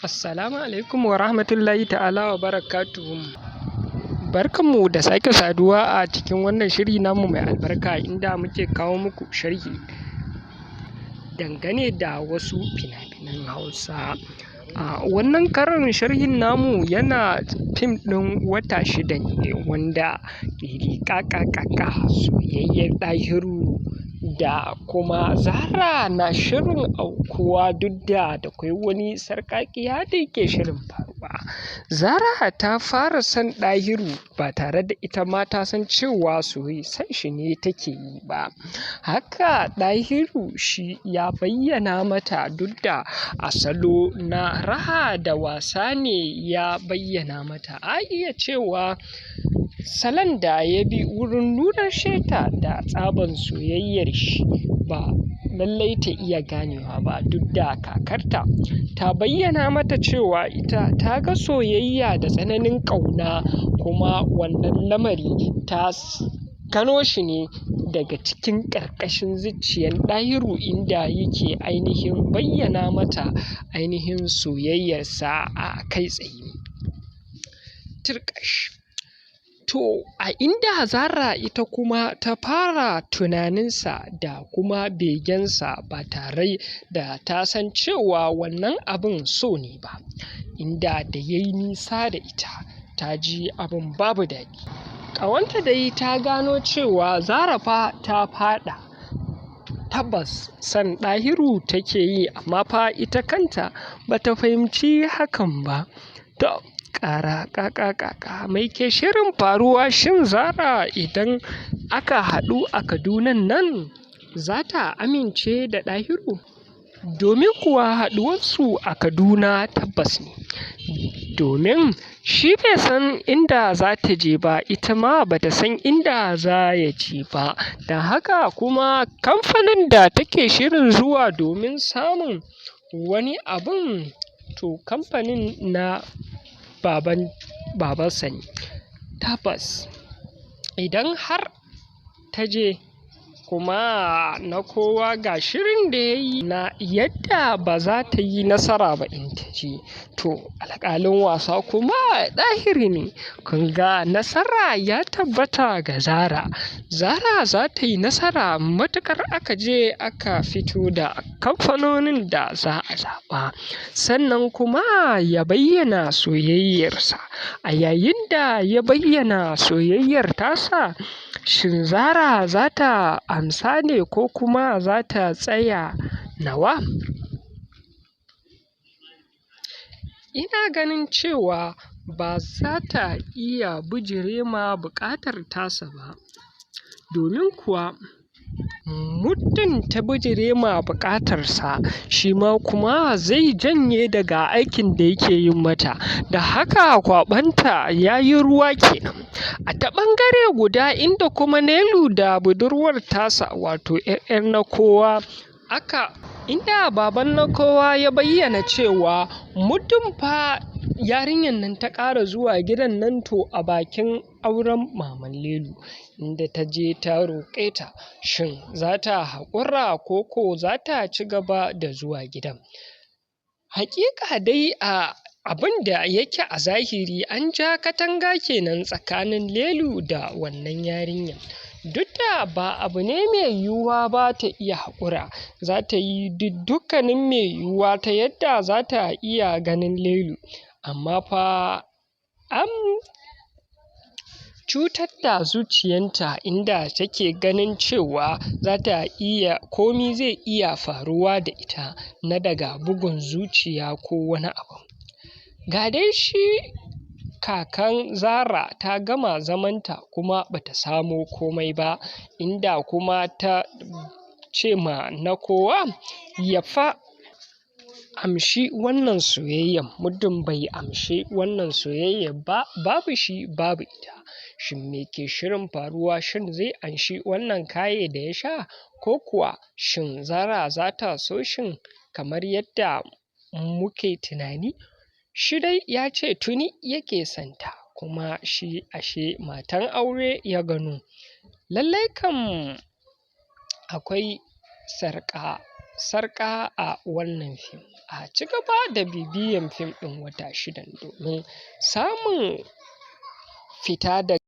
Assalamu alaikum wa rahmatullahi ta'ala wa barakatuhu. Barkanmu da sake saduwa a cikin wannan shiri namu mai albarka, inda muke kawo muku sharhi dangane da wasu fina-finan Hausa. A wannan karon, sharhin namu yana fim ɗin Wata Shida ne, wanda ƙaƙaƙaƙa soyayyar Ɗahiru da kuma Zahra na shirin aukuwa, duk da kwai wani sarƙaƙiya da yake shirin faruwa. Zahra ta fara son Ɗahiru ba tare da ita ma ta san cewa son shi ne take yi ba. Haka Ɗahiru shi ya bayyana mata, duk da a salo na raha da wasa ne ya bayyana mata. A iya cewa salon da ya bi wurin nuna sheta da tsaban soyayyar shi ba lallai ta iya ganewa ba, duk da kakarta ta bayyana mata cewa ita ta ga soyayya da tsananin ƙauna, kuma wannan lamari ta gano shi ne daga cikin ƙarƙashin zuciyar Ɗahiru, inda yake ainihin bayyana mata ainihin soyayyarsa a kai tsaye. Turƙash. To, a inda Zahra ita kuma ta fara tunaninsa da kuma begensa ba tare da ta san cewa wannan abin so ne ba, inda da ya yi nisa da ita ta ji abin babu daɗi. Ƙawanta dai ta gano cewa Zahra fa ta faɗa, tabbas son Ɗahiru take yi, amma fa ita kanta bata fahimci hakan ba. To, ƙara ƙaƙaƙaƙa mai ke shirin faruwa? Shin Zahra idan aka haɗu a Kadunan nan za ta amince da Ɗahiru? Domin kuwa haɗuwarsu a Kaduna tabbas ne, domin shi bai san inda za ta je ba, ita ma bata san inda za ya je ba. Don haka kuma kamfanin da take shirin zuwa domin samun wani abun, to kamfanin na babansa ne. Tabbas idan har ta je kuma na kowa ga shirin da ya yi na yadda ba za ta yi nasara ba in ta je. To, alƙalin wasa kuma Ɗahiru ne. Kun ga nasara ya tabbata ga Zahra. Zahra za ta yi nasara matuƙar aka je aka fito da kamfanonin da za a zaɓa, sannan kuma ya bayyana soyayyarsa. A yayin da ya bayyana soyayyar tasa, shin Zahra za ta amsa ne ko kuma za ta tsaya nawa? Ina ganin cewa ba za ta iya bijire ma buƙatar tasa ba, domin kuwa muddin ta bijire ma buƙatarsa, shi ma kuma zai janye daga aikin da yake yin mata, da haka kwaɓanta ya yi ruwa kenan. A ta ɓangare guda, inda kuma Nelu da budurwar tasa, wato 'yar na kowa, aka inda baban na kowa ya bayyana cewa muddin fa yarinyar nan ta ƙara zuwa gidan nan, to a bakin auren maman Lelu, inda ta je ta roƙe ta, shin za ta haƙura ko ko za ta ci gaba da zuwa gidan? Haƙiƙa dai a abin da yake a zahiri, an ja katanga kenan tsakanin Lelu da wannan yarinyar. Duk da ba abu ne mai yiwuwa ba ta iya haƙura, za ta yi dukkanin mai yiwuwa ta yadda za ta iya ganin Lelu, amma fa an cutar da zuciyanta, inda take ganin cewa za ta iya komi zai iya faruwa da ita na daga bugun zuciya ko wani abu. Ga dai shi kakan Zahra ta gama zamanta kuma bata samo komai ba, inda kuma ta ce ma na kowa ya fa amshi wannan soyayyan, muddin bai amshi wannan soyayyar ba, babu shi babu ita. Shin me ke shirin faruwa? Shin zai anshi wannan kaye da ya sha, ko kuwa shin Zahra za ta so shin kamar yadda muke tunani? Shi dai ya ce tuni yake son ta, kuma shi ashe matan aure ya gano. Lallai kam akwai sarƙa. sarƙa a wannan fim. A ci gaba da bibiyan fim ɗin Wata Shidan domin samun fita da